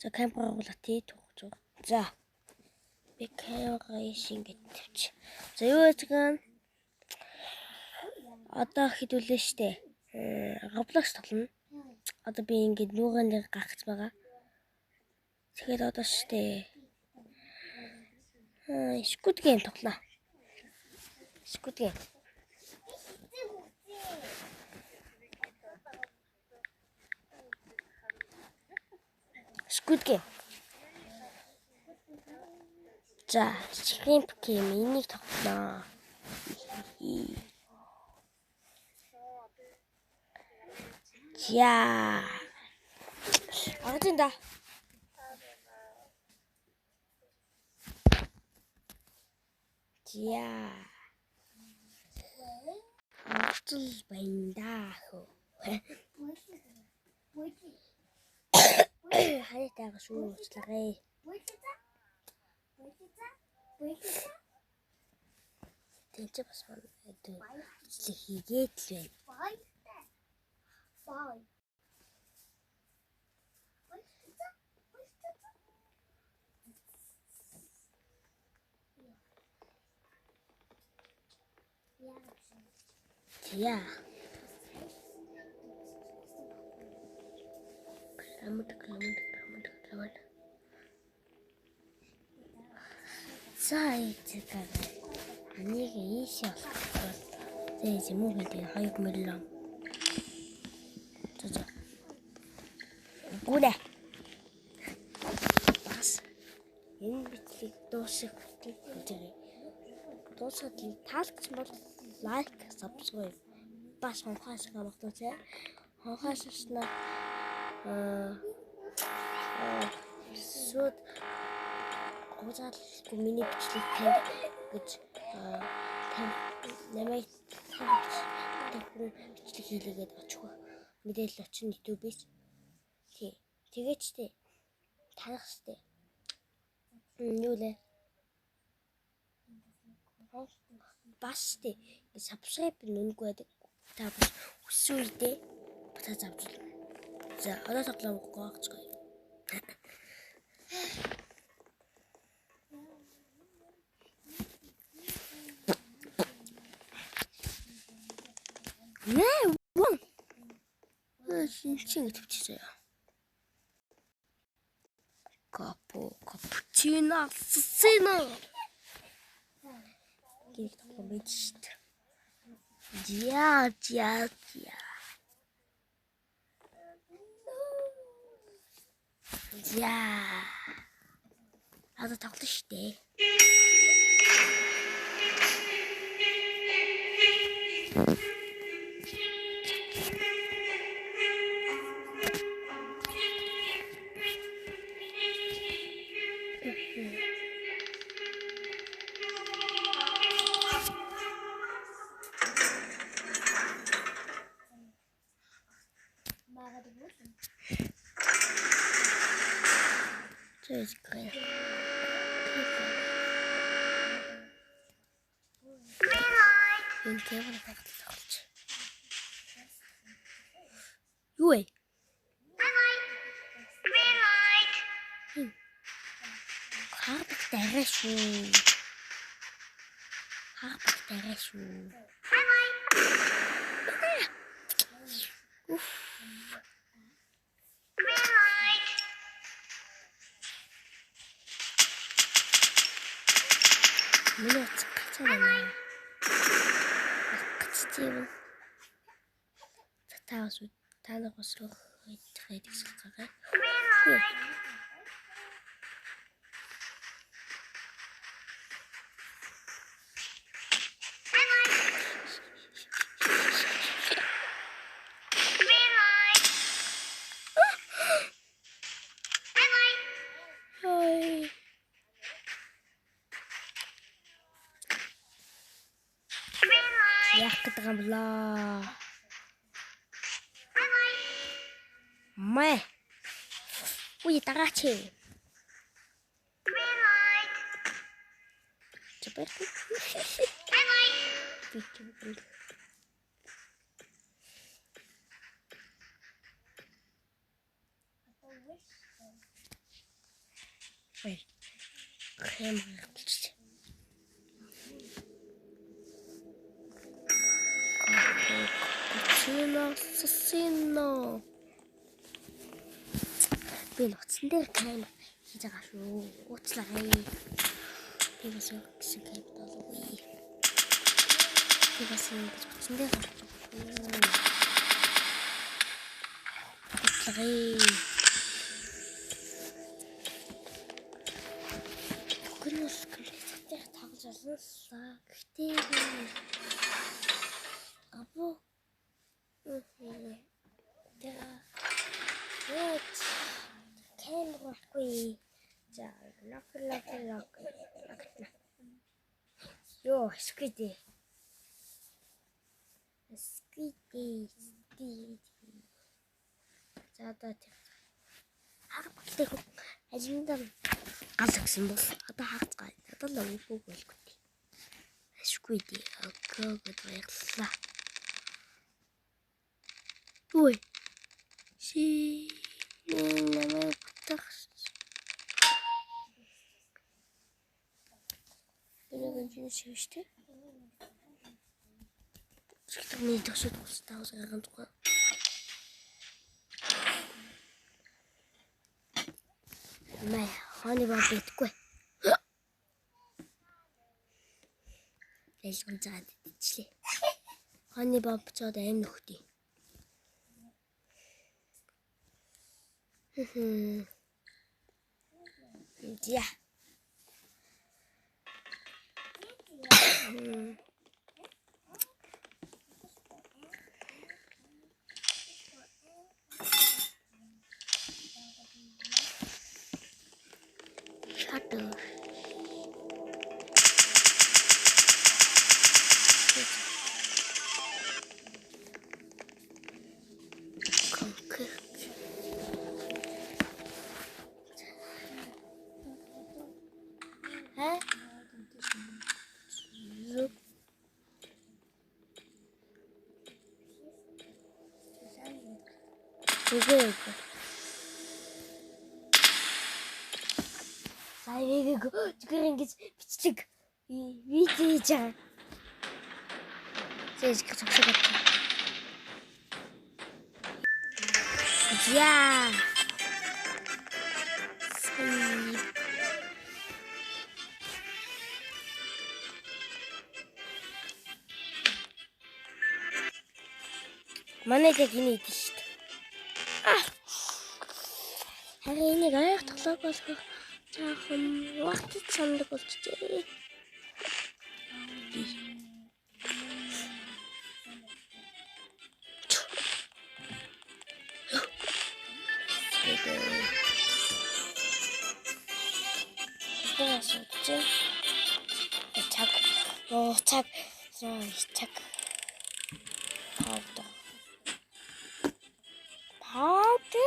За камера оруулаа тий түүх. За би камера ийш ингэж тавьчих. За юу яцгаан одоо хэдүүлээ штэ. Roblox тоглоно. Одоо би ингэж нүүрэн дээр гарах гэж байгаа. Тэгэхээр одоо штэ. Squid Game тоглоно. Squid Game. Squid Game. За, Shrimp Game энийг тоглоно. За. Агтин да. За. Агтл байна да хөө. Хайртайгаа шүү уучлаарай. Тэн чи бас манай бичлэг хийгээд л байна. За. Кламт. За эцэгээр энийг ийшээ болох бол за эзэн мөн гэдэг 2 миллион. За. Гүнэ. Бас энэ бичлэг дуусах гэж байгаа. Дуусаад таалагдсан бол лайк, subscribe бас хонхоос гамхтууцаа. Хонхоос шнаа сууд гузаалгүй миний бичлэг танд гэж намайг тавхан бичлэг хийлээгээд очих мэдээлэл очин YouTube-ээс. Тий. Тэгээд ч тий. Таних штэ. Юу лээ? Бас штэ. Subscribe нүнгүй байдаг. Та бас өссөн үедээ буцаа завжуулна. За одоо тоглоом гоогцгоё. Нэ вон. Шинчин төвчсөн. Капо капучино ассасино. Гэх тоглоом байж шүү дээ. За. За. Одоо тоглоно шүү дээ. Энэ камер тоглож. Юу вэ? Хар багт арай шүү. Хар багт арай шүү. Уф. Миний утас гацаа байна. Гацчих. За та бас та нар бас хайдаг байгаа. Яах гэдэг юм блаа. Мэ. Үе дагаач. Чабэр. Би. Ой. Хэм болчих. Капучино, сосино. Би нуцсан дээр камер хийж байгаа шүү. Уучлаарай. Би бас гэсэн камер болоогүй. Би бас ингэж утсан дээр гарч байгаа шүү. Уучлаарай. Бүгд нь компьютер тоглож болно л. Гэхдээ або Тэгээд камер байхгүй. За, лок лок лок. Йоо, скиди. Скиди, скиди. За, одоо тийм. Хаг багтыг алиндаа гал өгсөн бол одоо хагцгаа. Одоо л үгүй болгүй. Ашгүй дээ. Окей гэд баярлалаа. Үй. Ши намайг бутах. Энэ нь шивштэй. Сэтгэл миний төсөд тусдаа гарган тухай. Мэ хооны боо битгүй. Байлган заад идчихлээ. Хооны боо буцаад аим нөхдөй. За. Shutter. Үгүй. Лайвыг зүгээр ингэж бичлэг видео хийж байгаа. Зээж зогсоод байна. За. Манай яг энэ идэв шүү дээ. Харин энийг ойх тоглоог болох жаахан вахтад сандаг болчихжээ. Цаг. Цаг. Цаг. Пауда. Пауда.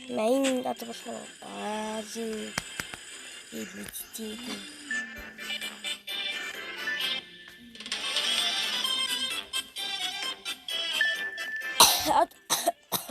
Майн одоо болохоор баазын мэдчихээ.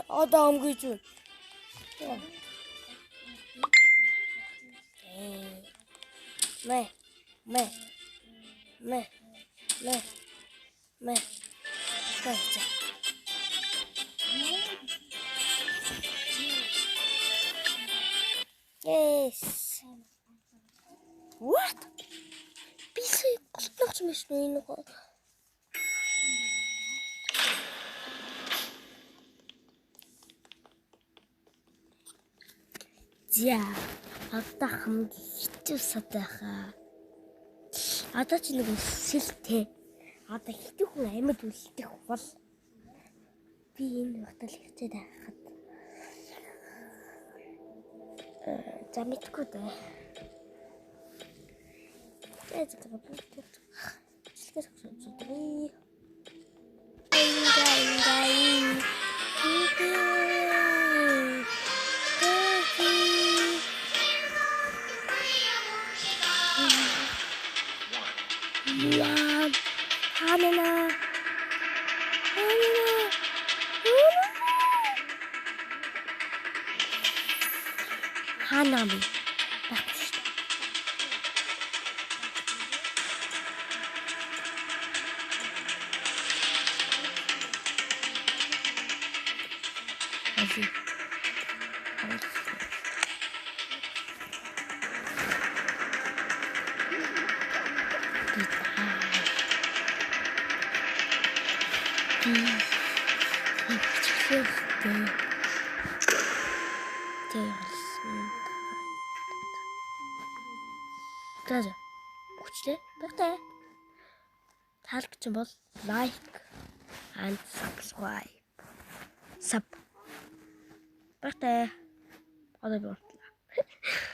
Одоо өнгөж үү. Мэ мэ мэ мэ мэ мэ. Yes. What? Би сая голтнох юм биш үү энэ гоо. За, одоо хамгийн хэцүү садаахаа. Одоо чи нэг сэлтэй. Одоо хэдэн хүн амьд үлдэх бол би энэ батал хэвчээд байхад за мэдгүй дээ. За за бичлэгээ зогсооч. Яа. Ханана. Ханана. байгаа юм бэ? Байхгүй шүү дээ. Оли. За. Хүчлээ. Баяртай. Таалагдсан бол like and subscribe. Sub. Баяртай. Одоо би унтлаа.